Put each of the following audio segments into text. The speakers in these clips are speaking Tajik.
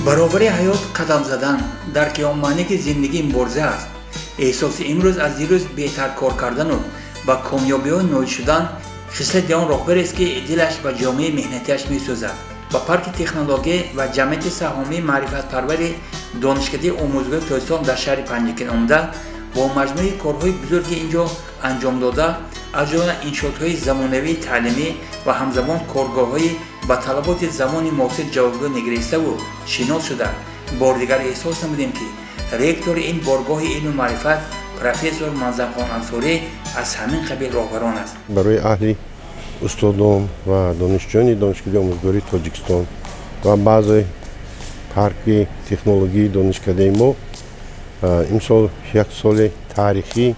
Баробари ҳаёт қадам задан, дарки он маъне ки зиндагӣ мубориза аст. Эҳсоси имрӯз аз дирӯз беҳтар кор кардану ба комёбиҳо ноил шудан хислати он роҳбарест, ки дилаш ба ҷомеаи меҳнатиаш месӯзад. Ба парки технология ва ҷамъияти саҳомии маърифатпарвари Донишкадаи омӯзгории Тоҷикистон дар шаҳри Панҷакент омада, бо маҷмӯи корҳои бузурги ин ҷо анҷом дода, аз ҷумла иншоотҳои замонавии таълимӣ ва ҳамзамон коргоҳҳои ба талаботи замони муосир ҷавобгӯ нигриставу шинос шуда, бори дигар эҳсос намудем, ки ректори ин боргоҳи илму маърифат профессор Манзамхон Ансорӣ аз ҳамин қабил роҳбарон аст. Барои аҳли устодон ва донишҷӯёни Донишкадаи омӯзгории Тоҷикистон ва баъзе парки технологияи донишкадаи мо имсол як соли таърихӣ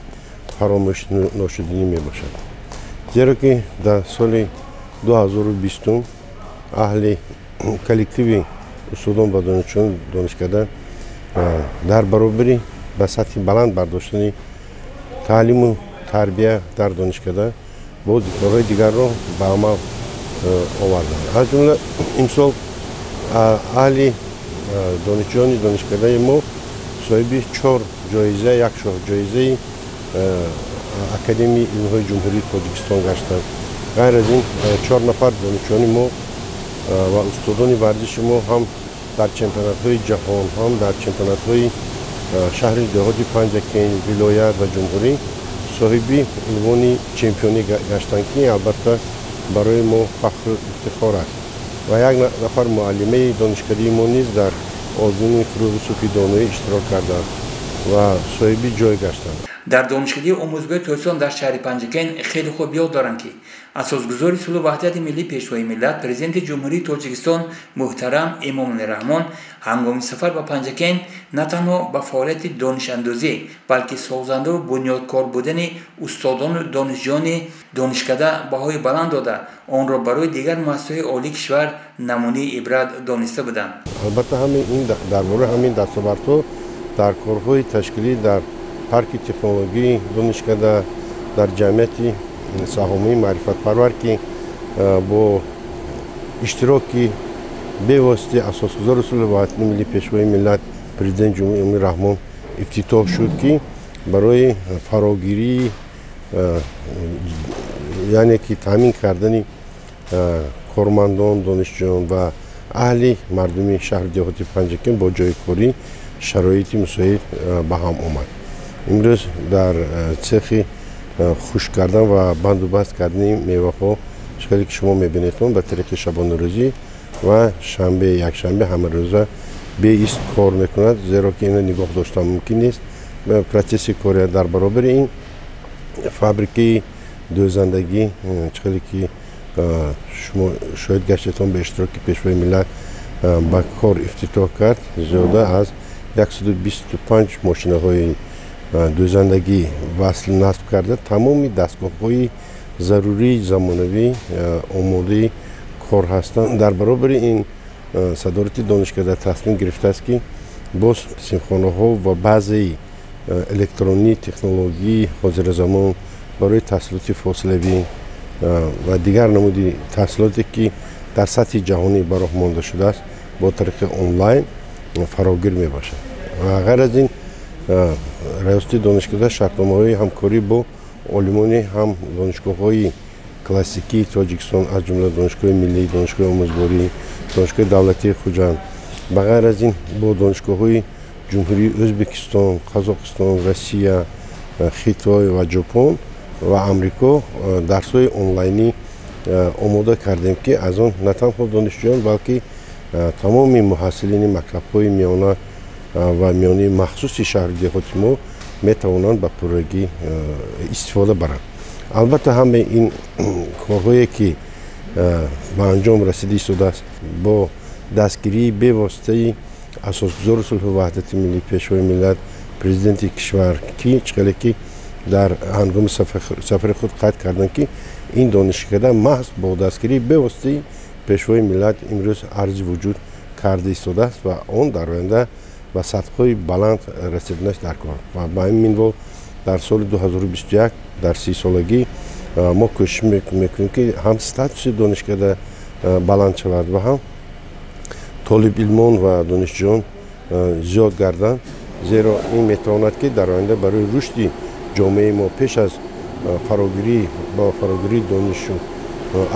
фаромӯшношуданӣ мебошад, зеро ки дар соли 2020 аҳли коллективи устодон ва донишҷӯёни донишкада дар баробари ба сатҳи баланд бардоштани таълиму тарбия дар донишкада боз корҳои дигарро ба амал оварданд. Аз ҷумла имсол аҳли донишҷӯёни донишкадаи мо соҳиби чор ҷоиза, як ҷоизаи Академияи илмҳои Ҷумҳурии Тоҷикистон гаштанд. Ғайр аз ин, чор нафар донишҷӯёни мо ва устодони варзиши мо ҳам дар чемпионатҳои ҷаҳон, ҳам дар чемпионатҳои шаҳри деҳоти Панҷакент, вилоят ва ҷумҳурӣ соҳиби унвони чемпионӣ гаштанд, ки албатта барои мо фахру ифтихор аст. Ва як нафар муаллимаи донишкадаи мо низ дар озмуни Фурӯғи субҳи доноӣ иштирок карданд ва соҳиби ҷой гаштанд. Дар Донишкадаи омӯзгории Тоҷикистон дар шаҳри Панҷакент хеле хуб ёд доранд, ки асосгузори сулҳу ваҳдати миллӣ, Пешвои миллат, Президенти Ҷумҳурии Тоҷикистон муҳтарам Эмомалӣ Раҳмон ҳангоми сафар ба Панҷакент на танҳо ба фаъолияти донишандозӣ, балки созандаву бунёдкор будани устодону донишҷӯёни донишкада баҳои баланд дода, онро барои дигар муассисаҳои олии кишвар намунаи ибрат дониста буданд. Албатта, ҳамин дар бораи ҳамин дастовардҳо дар корҳои ташкилӣ дар парки технологияи донишкада, дар ҷамъияти саҳомии маърифатпарвар, ки бо иштироки бевоситаи асосгузори сулҳу ваҳдати миллӣ, Пешвои миллат, Президенти Ҷумҳурии Эмомалӣ Раҳмон ифтитоҳ шуд, ки барои фарогирии, яъне ки таъмин кардани кормандон, донишҷӯён ва аҳли мардуми шаҳри деҳоти Панҷакент бо ҷойи корӣ шароити мусоид ба ҳам омад. Имрӯз дар цехи хушк кардан ва бандубаст кардани меваҳо, хеле ки шумо мебинедон, ба тариқи шабонарӯзӣ ва шанбе, якшанбе ҳамарӯза беист кор мекунад, зеро ки инро нигоҳ доштан мумкин нест процесси кори. Дар баробари ин, фабрикаи дӯзандагӣ, хеле ки шумо шоҳид гаштетон, ба иштироки Пешвои миллат ба кор ифтитоҳ кард. Зиёда аз 125 мошинаҳои дӯзандагӣ васл насб карда, тамоми дастгоҳҳои зарурии замонавӣ омодаи кор ҳастанд. Дар баробари ин, садорати донишкада тасмим гирифтааст, ки боз синфхонаҳо ва баъзеи электронии технологияи ҳозиразамон барои таҳсилоти фосилавӣ ва дигар намуди таҳсилоте, ки дар сатҳи ҷаҳонӣ ба роҳ монда шудааст, бо тариқи онлайн фарогир мебошад. Ва ғайр аз ин, раёсати донишкада шартномаҳои ҳамкорӣ бо олимони ҳам донишгоҳҳои классикии Тоҷикистон, аз ҷумла Донишгоҳи миллӣ, Донишгоҳи омӯзгорӣ, Донишгоҳи давлатии Хуҷанд, ба ғайр аз ин бо донишгоҳҳои Ҷумҳурии Ӯзбекистон, Қазоқистон, Россия, Хитой ва Ҷопон ва Амрико дарсҳои онлайнӣ омода кардем, ки аз он на танҳо донишҷӯён, балки тамоми муҳассилини мактабҳои миёна ва миёнаи махсуси шаҳри деҳоти мо метавонанд ба пуррагӣ истифода баранд. Албатта, ҳамаи ин корҳое, ки ба анҷом расида истодааст, бо дастгирии бевоситаи асосгузори сулҳу ваҳдати миллӣ, Пешвои миллат, Президенти кишвар, ки чӣ хеле ки дар ҳангоми сафари худ қайд карданд, ки ин донишкада маҳз бо дастгирии бевоситаи Пешвои миллат имрӯз арзи вуҷуд карда истодааст ва он дар оянда ба сатҳҳои баланд расиданаш дар кор. Ва ба ҳамин минвол дар соли 2021 дар 30-солагӣ мо кӯшиш мекунем, ки ҳам статуси донишкада баланд шавад ва ҳам толибилмон ва донишҷӯён зиёд гарданд, зеро ин метавонад, ки дар оянда барои рушди ҷомеаи мо пеш аз фарогирӣ бо фарогирии донишу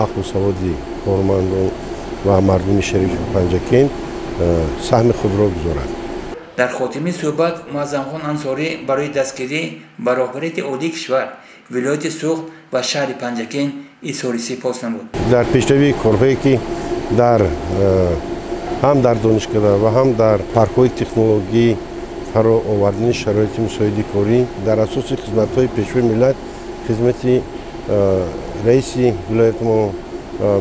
ақлу саводи кормандон ва мардуми шарифи Панҷакент саҳми худро гузорад. Дар хотимаи суҳбат Муаззамхон Ансорӣ барои дастгирӣ ба роҳбарияти олии кишвар, вилояти Суғд ва шаҳри Панҷакент изҳори сипос намуд. Дар пешравии корҳое, ки дар ҳам дар донишкада ва ҳам дар паркҳои технологӣ фаро овардани шароити мусоиди корӣ дар асоси хизматҳои Пешвои миллат, хизмати раиси вилояти мо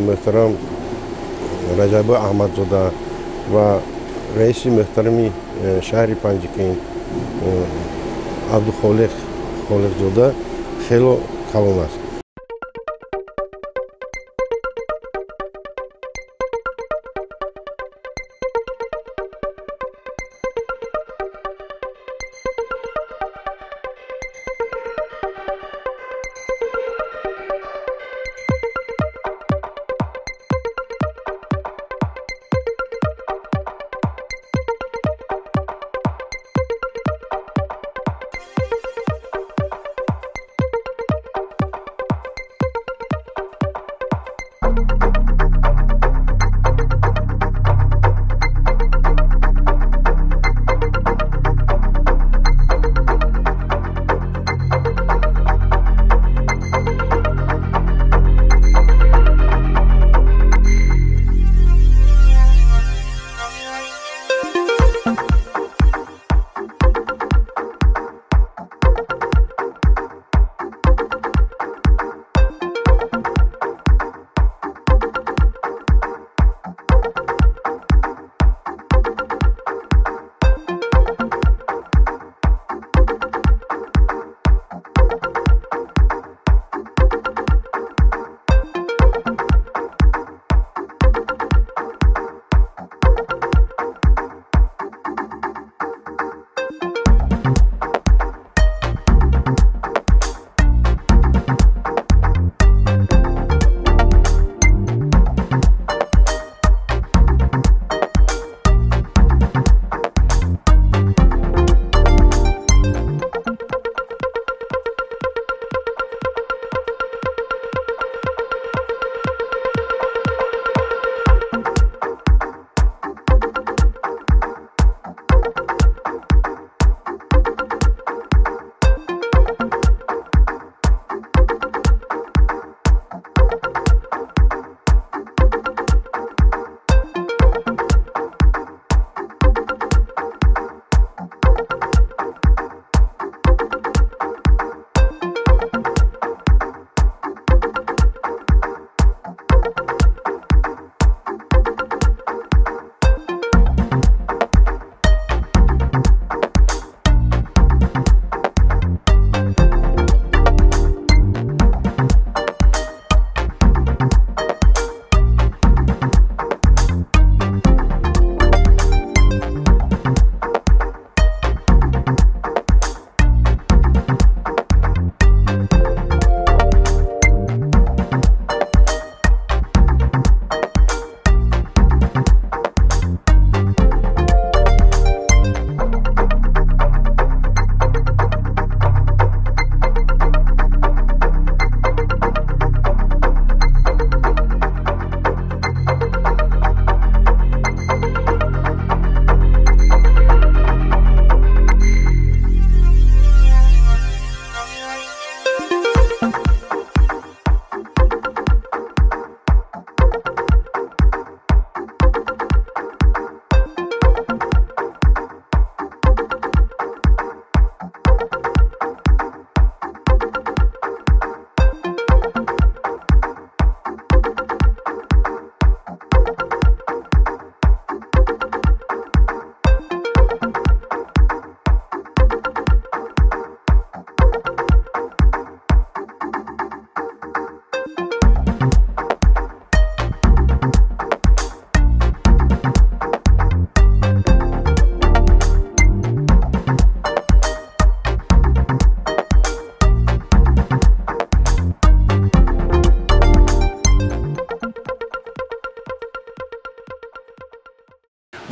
муҳтарам Раҷаббой Аҳмадзода ва раиси муҳтарами шаҳри Панҷакент Абдухолиқ Холиқзода хело калон аст.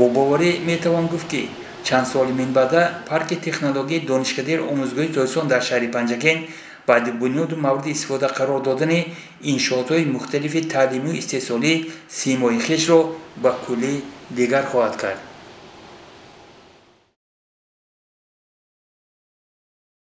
Бо боварӣ метавон гуфт, ки чанд соли минбаъда парки технологияи донишкадаи омӯзгории Тоҷикистон дар шаҳри Панҷакент баъди бунёду мавриди истифода қарор додани иншоотҳои мухталифи таълимию истеҳсолӣ симои хешро ба куллӣ дигар хоҳад кард.